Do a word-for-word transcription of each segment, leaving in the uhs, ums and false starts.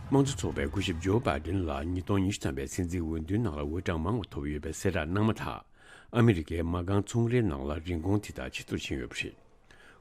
དམངས་གཙོ་ཚོགས་པའི་སྐུ་ཞབས་ཇོ་བྷའི་ཌེན་ལ་ཉིས་སྟོང་ཉི་ཤུ་ཐམ་པའི་སྲིད་འཛིན་འོས་བསྡུའི་ནང་ལ་འོས་གྲངས་མང་བ་ཐོབ་ཡོད་པའི་གསལ་བསྒྲགས་གནང་མ་ཐག་ཨ་མི་རི་ཀའི་མ་རྐང་ཚོང་རའི་ནང་ལ་རིན་གོང་དེ་དག་ཇེ་མཐོར་ཕྱིན་ཡོད་པ་རེད།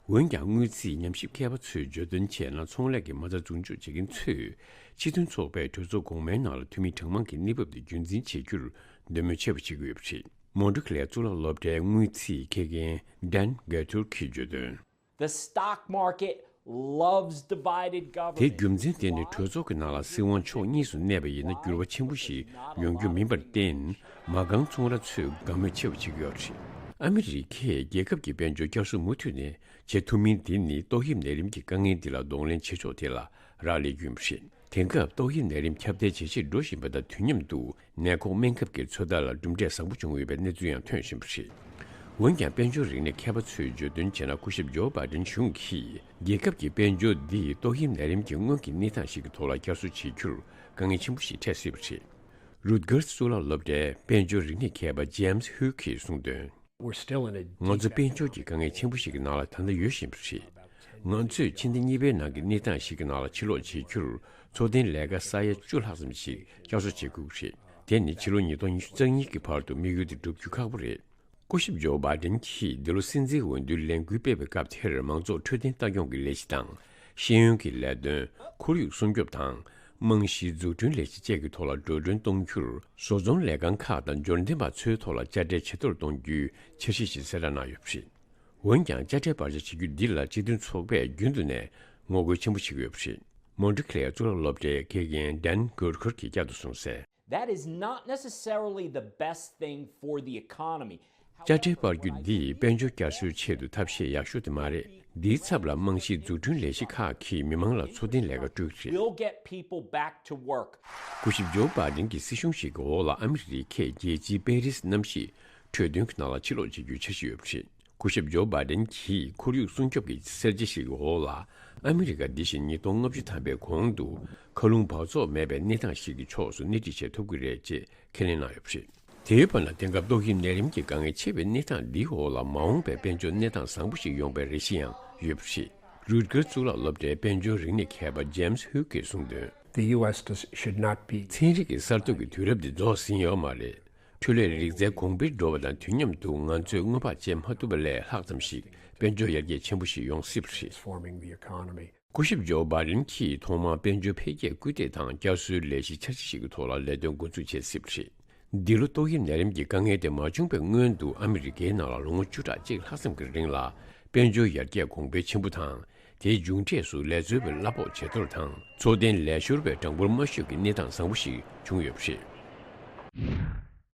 འོན་ཀྱང་། དངུལ་རྩིས་ཉམས་ཞིབ་མཁས་པ་ཚོས་བརྗོད་དོན་བྱས་ན། ཚོང་ལས་ཀྱི་མ་རྩ་འཛུགས་འཇུག་བྱེད་མཁན་ཚོས་སྤྱི་མཐུན་ཚོགས་པས་གྲོས་ཚོགས་གོང་མའི་ནང་ལ་འཐུས་མི་གྲངས་མང་གི་གནས་བབ་དེ་རྒྱུན་འཛིན་བྱེད་རྒྱུར་འདོད་མོས་ཆེ་བ་བྱེད་ཀྱི་ཡོད་པ་རེད། མོན་ཊི་ཁ་ལའི་གཙུག་ལག་སློབ་གྲྭའི་དངུལ་རྩིས་མཁས་མཁན་ཌན་གེ་ཐུར་གྱིས་བརྗོད་དོན། The stock market loves divided government. དེའི་རྒྱུ་མཚན་དེ་ནི་གྲོས་ཚོགས་ཀྱི་ནང་ལ་སྲིད་དབང་ཕྱོགས་གཉིས་སུ་གནས་པ་ཡིན་ན་འགྱུར་བ་ཆེན་པོ་ཞིག་ཡོང་རྒྱུ་མིན་པར་བརྟེན། མ་རྐང་ཚོང་ར་ཚོས་དགའ་མོས་ཆེ་བ་བྱེད་ཀྱི་ཡོད་རེད། ཨ་མི་རི་ཁས་རྒྱལ་ཁབ་ཀྱི་དཔལ་འབྱོར་བསྐྱར་གསོ་མུ་མཐུད་ནས་བྱེད་ཐུབ་མིན་དེ་ནི་ཏོག་དབྱིབས་ནད་རིམས་ཀྱི་དཀའ་ངལ་འདི་ལ་གདོང་ལེན་བྱེད་ཕྱོགས་དེ་ལ་རག་ལས་རྒྱུ་ཡིན་པ་རེད། དེང་སྐབས་ཏོག་དབྱིབས་ནད་རིམས་ཁྱབ་གདལ་ཇེ་ཆེར་འགྲོ་བཞིན་པ་དང་དུས་མཉམ་དུ་ནད་འགོག་སྨན་ཁབ་ཀྱི་ཚོད་ལྟ་ལ་གྲུབ་འབྲས་བཟང་པོ་བྱུང་ཡོད་པའི་གནས་ཚུལ་ཡང་ཐོན་བཞིན་པ་རེད། འོན་ཀྱང་། དཔལ་འབྱོར་རིག་གནས་མཁས་པ་ཚོས་བརྗོད་དོན་བྱས་ན། སྐུ་ཞབས་ཇོ་བྷའི་ཌེན་གཞུང་གིས་རྒྱལ་ཁབ་ཀྱི་དཔལ་འབྱོར་འདི་ཏོག་དབྱིབས་ནད་རིམས་ཀྱི་སྔོན་གྱི་གནས་སྟངས་ཤིག་གི་ཐོག་ལ་བསྐྱར་གསོ་བྱེད་རྒྱུར་དཀའ་ངལ་ཆེན་པོ་ཞིག་འཕྲད་སྲིད་པ་རེད། རུ་ཊ་གྷར་གཙུག་ལག་སློབ་གྲྭའི་དཔལ་འབྱོར་རིག་གནས་མཁས་པ་ཇེམ་སི་ཧུའུ་གིས་གསུངས་དོན། We're still in a ང་ཚོ་དཔལ་འབྱོར་གྱི་དཀའ་ངལ་ཆེན་པོ་ཞིག་གི་ནང་ལ་ད་ལྟ་ཡོད་བཞིན་པ་རེད། ང་ཚོས་ཕྱི་ཟླ་གཉིས་པའི་ནང་གི་གནས་སྟངས་ཤིག་གི་ནང་ལ་ཕྱིར་ལོག་བྱེད་རྒྱུར་ཚོགས་ཐེངས་ལས་ཀ་ས་ཡ་བཅུ་ལྷག་ཙམ་ཞིག་བསྐྱར་གསོ་བྱེད་དགོས་ཀྱི་རེད། དེ་ནི་ཕྱི་ལོ་ཉིས་སྟོང་ཉི་ཤུ་རྩ་གཉིས་ཀྱི་བར་དུ་དམིགས་ཡུལ་དེ་འགྲུབ་རྒྱུ་ཁག་པོ་རེད། སྐུ་ཞབས་ཇོ་བྷའི་ཌེན་གྱིས་འདི་ལོ་སྲིད་འཛིན་འོས་བསྡུའི་ལས་འགུལ་སྤེལ་བའི་སྐབས་དེར། མང་ཚོགས་འཕྲོད་བསྟེན་ལྟ་སྐྱོང་གི་ལས་གཞི་དང་། ཤེས་ཡོན་གྱི་ལས་དོན། ཁོར་ཡུག་སྲུང་སྐྱོབ་དང་། རྨང་གཞིའི་འཛུགས་སྐྲུན་ལས་གཞི་བཅས་ཀྱི་ཐོག་ལ་འགྲོ་གྲོན་གཏོང་རྒྱུར། བཟོ་ཚོང་ལས་ཁང་ཁག་དང་འབྱོར་ལྡན་པ་ཚོའི་ཐོག་ལ་དཔྱ་ཁྲལ་ཇེ་མཐོར་གཏོང་རྒྱུའི་འཆར་གཞི་ཞིག་གསལ་བསྒྲགས་གནང་ཡོད་པ་རེད། འོན་ཀྱང་། དཔྱ་ཁྲལ་སྤར་ཆ་བྱེད་རྒྱུ་འདི་ལ་སྤྱི་མཐུན་ཚོགས་པས་རྒྱུན་དུ་ནས་ངོ་རྒོལ་ཆེན་པོ་བྱེད་ཀྱི་ཡོད་པ་རེད། མོན་ཊི་ཁ་ལའི་གཙུག་ལག་སློབ་གྲྭའི་དགེ་རྒན་ཌན་གྷོར་ཁར་གྱིས་བསྐྱར་དུ་གསུངས་གསལ། That is not necessarily the best thing for the economy. དཔྱ་ཁྲལ་སྤར་རྒྱུ་འདིས་དཔལ་འབྱོར་བསྐྱར་གསོའི་ཆེད་དུ་ཐབས་ཤེས་ཡག་ཤོས་དེ་མ་རེད། འདིའི་ཚབ་ལ་རྨང་གཞིའི་འཛུགས་སྐྲུན་ལས་གཞི་ཁག་གིས་མི་མང་ལ་འཚོ་རྟེན་ལས་ཀ་སྤྲོད་ཀྱི་རེད། We'll get people back to work. སྐུ་ཞབས་ཇོ་བྷའི་ཌེན་གྱི་སྲིད་གཞུང་ཞིག་གི་འོག་ལ་ཨ་མི་རི་ཁས་རྒྱལ་སྤྱིའི་པེ་རིས་གནམ་གཤིས་གྲོས་མཐུན་གྱི་ནང་ལ་ཕྱིར་ལོག་བྱེད་རྒྱུའི་འཆར་གཞི་ཡོད་པ་རེད། སྐུ་ཞབས་ཇོ་བྷའི་ཌེན་གྱིས་ཁོར་ཡུག་སྲུང་སྐྱོབ་ཀྱི་གསར་བརྗེ་ཞིག་གི་འོག་ལ་ཨ་མི་རི་ཀ་འདི་བཞིན་ཉིས་སྟོང་ལྔ་བཅུ་ཐམ་པའི་གོང་དུ་མཁའ་རླུང་འབག་བཙོག་མེད་པའི་གནས་སྟངས་ཤིག་གི་ཕྱོགས་སུ་སྣེ་ཁྲིད་བྱེད་ཐུབ་ཀྱི་རེད་ཅེས་ཁས་ལེན་གནང་ཡོད་པ་རེད། དེའི་བར་ན། དེང་སྐབས་ཏོག་དབྱིབས་ནད་རིམས་ཀྱི་དཀའ་ངལ་ཆེ་བའི་གནས་སྟངས་འདིའི་འོག་ལ་མ་འོངས་པའི་དཔལ་འབྱོར་གནས་སྟངས་བཟང་པོ་ཞིག་ཡོང་པའི་རེ་ཞིག་ཡང་ཡོད་པ་རེད། རུ་ཊ་གྷར་གཙུག་ལག་སློབ་གྲྭའི་དཔལ་འབྱོར་རིག་གནས་མཁས་པ་ཇེམ་སི་ཧུའུ་གིས་གསུངས་དོན། The U S does, should not be. ཚན་རིག་གི་གསར་གཏོད་ཀྱི་དུས་རབས་འདི་རྫོགས་ཟིན་ཡོད་མ་རེད། འཕྲུལ་ལས་རིག་རྩལ་གོང་འཕེལ་འགྲོ་བ་དང་དུས་མཉམ་དུ་ང་ཚོས་སྔོན་དཔག་བྱེད་མ་ཐུབ་པ་ལས་ལྷག་ཙམ་ཞིག་དཔལ་འབྱོར་ཡར་རྒྱས་ཆེན་པོ་ཞིག་ཡོང་སྲིད་པ་རེད། Forming the economy. སྐུ་ཞབས་ཇོ་བྷའི་ཌེན་གྱིས་ཐོག་མར་དཔལ་འབྱོར་འཕེལ་རྒྱས་སྐུལ་འདེད་དང་བསྐྱར་གསོའི་ལས་གཞི་འཆར་གཞི་ཞིག་གི་ཐོག་ལ་ལས་དོན་འགོ་འཛུགས་བྱེད་སྲིད་པ་རེད། འདི་ལོ་ཏོག་དབྱིབས་ནད་རིམས་ཀྱི་དཀའ་ངལ་དེ་མ་བྱུང་བའི་སྔོན་དུ་ཨ་མི་རི་ཀའི་ནང་ལ་ལོ་ངོ་བཅུ་ཕྲག་གཅིག་ལྷག་ཙམ་གྱི་རིང་ལ་དཔལ་འབྱོར་ཡར་རྒྱས་གོང་འཕེལ་ཆེན་པོ་དང་། དེའི་མཇུག་འབྲས་སུ་ལས་བཟོ་བའི་གླ་ཕོགས་ཇེ་མཐོར་དང་། འཚོ་རྟེན་ལས་ཤོར་བའི་གྲངས་འབོར་དམའ་ཤོས་ཀྱི་གནས་སྟངས་བཟང་པོ་ཞིག་བྱུང་ཡོད་པ་རེད།